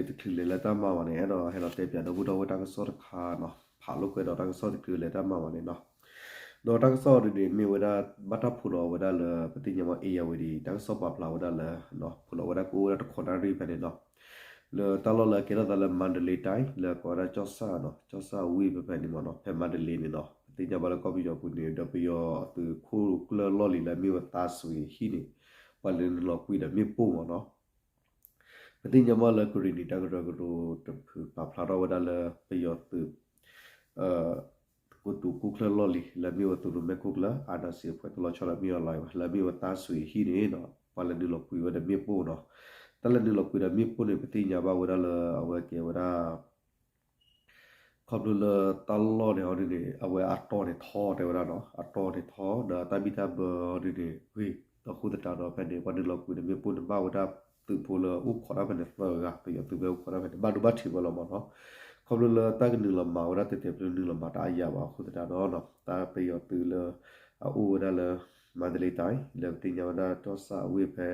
တချုးလဲၤလၢတၢ်မၤဘၣ်န့ၣ် အဲၣ်ဒိးဟဲလီၤတဲပၠးဒီပုၢ်ဒီဝဲၢ်တၢ်ကစီၣ်တခါနီၤ, ဖးလိာ်ကွဲဒီးတၢ်ကစီၣ်တချုးလဲၤတၢ်မၤဘၣ်န့ၣ်နီၤ. ဒီးတၢ်ကစီၣ်ဒ်န့ၣ် မ့ၢ်ဝဲဒၣ် ဘၣ်တၢ်ဖှိၣ်ဒီးဝဲဒၣ်လၢ ပသ့ၣ်ညါမ့ၢ် ဧရာဝတီ တၢ်ကစီၣ်ပာ်ဖျါဝဲဒၣ်လၢ ဖှိၣ်လီၤဝဲဒၣ်ကအိၣ်ဝဲဒၣ်တခီနၣ်ရံၣ်ဖဲန့ၣ်နီၤ, လၢတၢ်လီၢ်လၢအကဲထီၣ်သးလၢ မန္တလေးတိုင်း လၢကိးဝဲဒၣ်ကၠီၣ်ဆၣ်နီၤ, ကၠီၣ်ဆၣ်ဝ့ၢ်ဖဲဖဲန့ၣ်မ့ၢ်နီၤ, ဖဲမန္တလေးန့ၣ်နီၤ, ပသ့ၣ်ညါဘၣ်လၢကီၢ်ပယီၤပူၤန့ၣ် ဒီးပယီၤအသုးခိၣ်ကျၢၢ်လီၢ်လံၤလၢအမ့ၢ်ဝဲ သန်းဆွေဟံၣ်န့ၣ် ပှၤလဲၤနုာ်လီၤကွံာ်ဒီးမ့ၣ်ပိၢ်မ့ၢ်နီၤ. ပသ့ၣ်ညါဘၣ်လၢကရံၣ်နံၤတၢ်ကရၢကရိတဖုပာ်ဖျါထီၣ်ဝဲဒၣ်လၢပယီၤသုး ကိတိာ်ခိၣ်ကျၢၢ်လီၢ်လံၤ လၢအမ့ၢ်ဝဲသုးရိၣ်မဲခိၣ်ကျၢၢ် အါဒၣ်စံး အဖှဲတလီၤဆီဒီးမ့ၢ်အီၤလီၤဘၣ် လၢအမ့ၢ်ဝဲ သန်းဆွေဟံၣ်န့ၣ်နီၤ ပှၤလဲၤနုာ်လီၤကွံာ်ဝဲဒီးမ့ၣ်ပိၢ်နီၤ. တၢ်လဲၤနုာ်လီၤကွံာ်ဒီးမ့ၣ်ပိၢ်န့ၣ် ပသ့ၣ်ညါဘၣ်ဝဲဒၣ်လၢအဝဲကဲဝဲဒၣ် ခီဖျိလၢတၢ်လီၢ်န့ၣ်ဟီဒ်န့ၣ် အဝဲအတီန့ၣ်ထီတဲဝဲဒၣ်နီၤ, အတီန့ၣ်ထီ ဒီးတၢ်ဘံၣ်တၢ်ဘၢဒ်န့ၣ်ဂ့ၤ, ဒီးဃိသတးဒီးဖဲန့ၣ် ပှၤနုာ်လီၤကွံာ်ဒီးမ့ၣ်ပိၢ်န့ၣ် ဘၣ်ဝဲဒၣ်သုးဖိလၢအိၣ်ခိးတၢ်ဖဲန့ၣ်သၢဂၤ ပယီၤသုးဖဲအိၣ်ခိးတၢ်ဖဲန့ၣ် ဘၣ်ဒိဘၣ်ထံးဝဲလီၤမ့ၢ်နီၤ. ခီဖျိလၢတၢ်ကနုာ်လီၤမၤဝဲဒၣ်တဲာ်တဲာ်ဖျုးနုာ်လီၤမၤတၢ်အါယၤဘၣ်အဃိသတးဒီး တၢ်ပယီၤသုးလၢ အအိၣ်ဝဲဒၣ်လၢ မန္တလေးတိုင်း လၢပသ့ၣ်ညါဝဲဒၣ်ကၠီၣ်ဆၣ်ဝ့ၢ်ဖဲ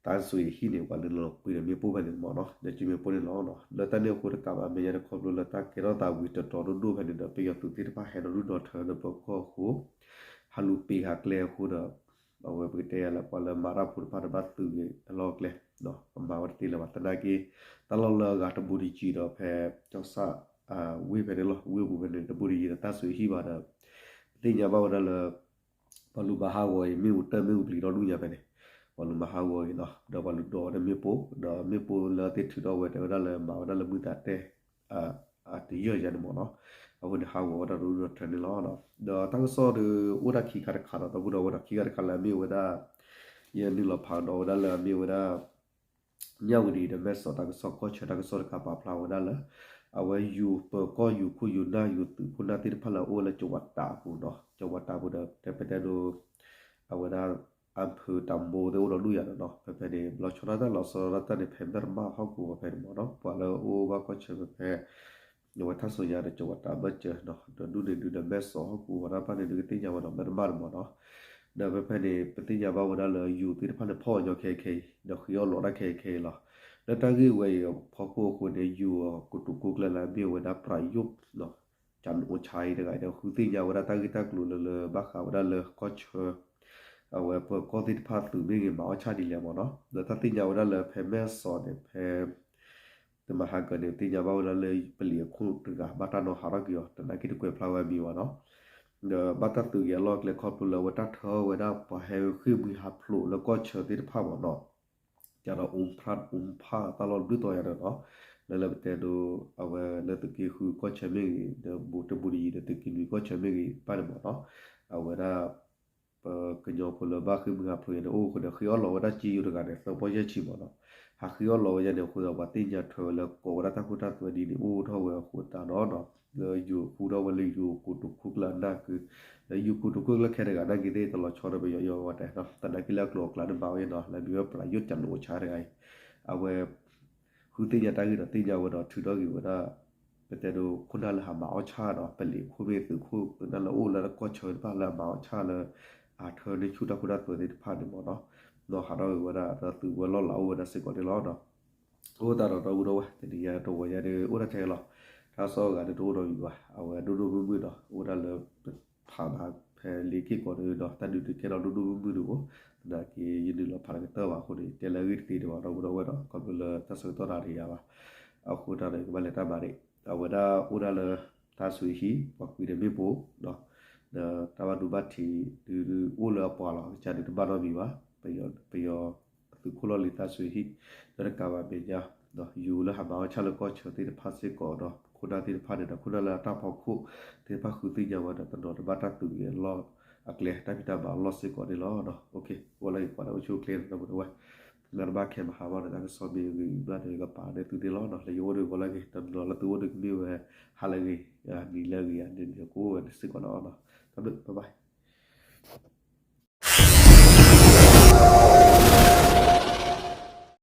သန်းဆွေဟံၣ်န့ၣ် ပှၤလဲၤနုာ်လီၤကွံာ်ဒီးမ့ၣ်ပိၢ်ဖဲန့ၣ်မ့ၢ်နီၤ, ဒီးကၠံမ့ၣ်ပိၢ်န့ၣ်လီၤ. လၢတၢ်န့ၣ်အဃိတကးဘၣ် အမဲာ်ညါန့ၣ် ခီဖျိလၢတၢ်ကဲထီၣ်သးဝံၤတတီၤဒိၣ်ဒိၣ်ဖဲန့ၣ်ဒီး ပယီၤသုးသ့ၣ်တဖၣ်ဟဲဒီးဒုၣ်ဒီးထၢဒီးပၢၤကီၢ်အဃိ ဟးလူၤပ့ၤဟးကျဲအဃိဒီး အဝဲပကတဲယၤလၢပှၤလၢမၤတၢ်ဖိတဖၣ်ဒီးဘၣ်သုးဂ့ၤအလီၢ်အကျဲ ပမၤဝဲတသ့လၢၤဘၣ် သနာ်က့ တၢ်လီၢ်လၢအဂၤတဘူးတယံၤဒီးဖဲ ကၠီၣ်ဆၣ် ဝ့ၢ်ဖဲန့ၣ်လီၤ ဝ့ၢ်ပူၤဖဲန့ၣ် တဘူးတယံၤဒီးသန်းဆွေဟံၣ်ဘၣ်ဒီး ပသ့ၣ်ညါဘၣ်ဝဲဒၣ်လၢ ပှၤလူၤမၤဟးဂီၤအံၤ မ့ၣ်အူတၢၢ်မ့ၣ်အူပျံၤထီၣ်ဒူၣ်ညါဖဲန့ၣ် ပှၤလူၤမၤဟးဂီၤအံၤနီၤ ဒီးပှၤလူၤဒိးဝဲဒၣ်မ့ၣ်ပိၢ် ဒီးမ့ၣ်ပိၢ်လၢသ့ၣ်ထုးထီၣ်ဝဲတဲဝဲဒၣ်လၢမၤဝဲဒၣ်လၢမုၢ်သးတဲ တယၢၢ်ယၤန့ၣ်မ့ၢ်နီၤ, အဃိန့ၣ်ဟးဂီၤဝဲဒၣ်ဒိၣ်ဒိၣ်ထၢန့ၣ်လီၤ. ဒီးတၢ်ကစီၣ်ဒီးအိၣ်ဒၣ်ခံခါတခါဒီး ဒီပုၢ်ဒီဝဲၢ်ဒီး ခံခါတခါလၢအမ့ၢ်ဝဲဒၣ် ယနုာ်လီၤဖးဒီးဝဲဒၣ်လၢအမ့ၢ်ဝဲဒၣ် မြဝတီဒီးမဲၢ်ဆီး တၢ်ကစီၣ်ကီၢ်ဆၢတၢ်ကစီၣ်တခါပာ်ဖျါဝဲဒၣ်လၢ အဝဲယိၤပၢၤကီၢ်ယိၤခိၣ်ယိၤနၢ်ယိၤသုးခိၣ်နၢ်သ့ၣ်တဖၣ်လၢအအိၣ်ဝဲလၢကၠီၤဝးတးအပူၤနီၤ, ကၠီၤဝးတးအပူၤဒီးတဲပတဲဒိ အဝဲဒၣ် အၣ်ဖုးတၢ်မိၢ်သ့ၣ်အိၣ်ဒီးဒူၣ်ယၤဒီးနီၤ, ဖဲဖဲန့ၣ် လီၤဆီဒၣ်တၢ်လီၤဆီဒၣ်တၢ်န့ၣ် ဖဲမဲၢ်တမၣ်ဟီၣ်ကဝီၤဖဲန့ၣ်မ့ၢ်နီၤ, ပှၤလၢအအိၣ်ဘၣ်ကီၢ်ဆၢဖဲဖဲ အဝဲထၣ်စိၤညါဒီးကၠီၤဝးတးဘၢၣ်စၢၤနီၤ, ဒီးဒူၣ်န့ၣ်ဒုးဒီးမဲၢ်ဆီးဟီၣ်ကဝီၤတၢ်တဖၣ်န့ၣ် ဒုးကသ့ၣ်ညါဝဲဒီးမဲၢ်တမၣ်န့ၣ်မ့ၢ်နီၤ, ဒီးဖဲဖဲန့ၣ် ပသ့ၣ်ညါဘၣ်ဝဲဒၣ်လၢယိၤသ့ၣ်တဖၣ်န့ၣ် ဖီၣ်အီၤညီခဲအံၤခဲအံၤ ဒီးဃ့အီၣ်လီၤတၢ်ခဲအံၤခဲအံၤလီၤ. လၢတၢ်ဂ့ၢ်ဝဲအံၤအဖီခိၣ်အဃိန့ၣ် ယိၤကိတိာ်ခိၣ်ကျၢၢ်လၢအမ့ၢ်ဝဲဒၣ် ပရၤယိၣ် ကၠၤနအိၣ်ဆါအံၤတဂၤအံၤဒီး ဃုသ့ၣ်ညါဝဲဒၣ်တၢ်ဂ့ၢ်တၢ်ကျိၤလၢလၢဘၣ်ဃးဝဲဒၣ်လၢကီၢ်ဆၢ အဝဲပၢၤကီၢ်သ့ၣ်တဖၣ်သုးမ့ၢ်ဂ့ၤ မၤအီၣ်ဆၣ်ဒ်လဲၣ်မ့ၢ်နီၤ, ဒီးတၢ်သ့ၣ်ညါဝဲဒၣ်လၢဖဲမဲၢ်ဆီးန့ၣ် ဖဲ တမၤဟးဂီၤန့ၣ် သ့ၣ်ညါဘၣ်ဝဲဒၣ်လၢပလံၤအခိၣ်တဂၤ ဘၣ်တၢ်နီၤဟးထီၣ်က့ၤအီၤ တနာ်က့တကွဲးဖျါဝဲအမံၤဘၣ်နီၤ, ဒီးဘၣ်တၢ်သုးဂ့ၤအလီၢ်အကျဲခီဖျိလၢအဝဲတၢ်ထၢဝဲဒၣ်ပှၤဟဲဃ့ၢ်မှံဟးဖျိးလၢကီၢ်ဆၢသ့ၣ်တဖၣ်မ့ၢ်နီၤ, ယဒီးအိၣ်ဖျါအိၣ်ဖျါတၢ်လီၢ်ဒုးတီၤယၤဒီးနီၤ, လၢလၢပတဲဒိ အဝဲလၢသုးက့ဃုကီၢ်ဆၢမ့ၢ်ဂ့ၤ ဒီးဘူးတဘူးတယံၤဒီးသုးက့နွံကီၢ်ဆၢမ့ၢ်ဂ့ၤတဖၣ်န့ၣ်မ့ၢ်နီၤ, အဝဲဒၣ် ပကညီဖိလၢဘၣ်ဃ့ၢ်မှံဟးဖျိးယၤန့ၣ် အိၣ်အဃိဒီး ဃ့အီၣ်လီၤဝဲဒၣ်စ့ယိၤတဂၤန့ၣ် သၢပီၢ်ယဲၢ်ဆံမ့ၢ်နီၤ, ဟးဃ့အီၣ်လီၤဝဲယၤန့ၣ်အဃိဒီး ပှၤသ့ၣ်ညါထွဲဝဲလၢကိးဝဲဒၣ်တၢ်ခိတၢ်သွဲဒ်န့ၣ် အိၣ်ထီၣ်ဝဲအဃိသတးဒီး လၢယိၤဃူထီၣ်ဝဲလၢယိၤကိတိာ်ခိၣ်ကျၢၢ်အနၢ်က့ၤ, လၢယိၤကိတိာ်ခိၣ်ကျၢၢ်ခဲတဂၤနာ်က့ၤသ့ၣ်တလီၤဆီဒီးပယီၤယီၤဝဲတဲနီၤ, သနာ်က့လၢအကျိၤအကျဲန့ၣ်မၤဝဲနီၤ, လၢမ့ၢ်ဝဲပရၤယိၣ်ကၠၤနအိၣ်ဆါတဂၤအံၤ, အဝဲ ဃုသ့ၣ်ညါတၢ်ဂ့ၢ်ဒီးသ့ၣ်ညါဝဲဒီးထုးထီၣ်က့ၤဝဲဒၣ် ပတဲဒိ ခိၣ်နၢ်လၢဟးမၤအီၣ်ဆၣ်ဒီး ပလံၤခိၣ်မ့ၢ်သုးခိၣ်သုးနၢ်လၢအိၣ်လၢကီၢ်ဆၢတဖၣ်လၢအမၤအီၣ်ဆၣ်လၢ အထၢန့ၢ်ဆူၣ်တၢ်ခိတၢ်သွဲသ့ၣ်တဖၣ်န့ၣ်မ့ၢ်နီၤ, နီၤဟးထီၣ်က့ၤဝဲဒၣ်ဒီးသုးဝဲလီၢ်လၤအိၣ်ဝဲဒၣ်စ့ၢ်ကီးန့ၣ်လီၤ. အိၣ်သးဒီးဒီပုၢ်ဒီဝဲၢ် တနံၤညါတဝီညါဒီး အိၣ်ဒၣ်ထဲလီၤ, တၢ်ကစီၣ်အဂၤဒီးတအိၣ်ဒီးမံၤဘၣ်, အဝဲဒိၣ်ဒိၣ်မုၢ်မုၢ်နီၤ အိၣ်ဒၣ်လၢ ဖးဘၣ်ဖဲလ့ၤက့ၢ်ကီးဒီး တၢ်ဒုးတကဲထီၣ်ဒိၣ်ဒိၣ်မုၢ်မုၢ်ဒံးအိၣ်, သနာ်က့ ယနုာ်လီၤဖးတကတၢၢ်ဘၣ်အဃိန့ၣ် တဲလၢအဂ့ၢ်တသ့ဒံးဘၣ် ဒီပုၢ်ဒီဝဲၢ်ဒီး ခီဖျိလၢတၢ်ဆၢကတီၢ်တၢ်တယာ်ဘၣ်, အဃိတၢ်ဒီးကဘၣ်လဲၤတၢ်မၤန့ၣ် အဝဲဒၣ်အိၣ်ဒၣ်လၢ သန်းဆွေဟံၣ် ပှၤကွံာ်ဒီးမ့ၣ်ပိၢ် ဒီးတၢ်ဘၣ်ဒိဘၣ်ထံးဒုးအိၣ်လၢအပှၤလီၤ ကစၢ်ဒုးတဘၣ်နီတမံၤဘၣ်, ပယီၤ သုးခိၣ်လီၢ်လံၤ သန်းဆွေဟံၣ် လၢတကးဘၣ်မဲာ်ညါ ယိၤလၢဟးမၤအီၣ်ဆၣ်လၢကီၢ်ဆၢသ့ၣ်တဖၣ်စ့ၢ်ကီးဒီး ခိၣ်နၢ်သ့ၣ်တဖၣ်န့ၣ်ဒီး ခိၣ်နၢ်လၢအတၢ်ဖီခိၣ်သ့ၣ်တဖၣ်ဃုသ့ၣ်ညါဝဲဒီး တနီၤတဘၣ်တၢ်သုးဂ့ၤအလီၢ်အကျဲ တၢ်ဖံးတၢ်မၤအလီၢ်စ့ၢ်ကီးန့ၣ်လီၤ. ဝဲလၢယကွၢ်လၢအိၣ်ဆူၣ်အိၣ်ချ့ဒီပုၢ်ဒီဝဲၢ် နတဘၣ်ခဲမဟါဘၣ်ဒီး တၢ်ကစီၣ်မ့ၢ်ဂ့ၤဘၣ်ဒီး ယကပာ်န့ၢ်သုသ့ၣ်လီၤ. လၢယအိၣ်ဒီးဝဲလၢအဂ့ၤ တနီၤလၢသုအိၣ်ဒီးကမ့ၢ်ဝဲ ဟါလၢအဂ့ၤ နံၤလၢအဂ့ၤ ဒ်န့ၣ်ဒီးကအိၣ်ဝဲစ့ၢ်ကီးလီၤ. တၢ်ဘျုး bye bye.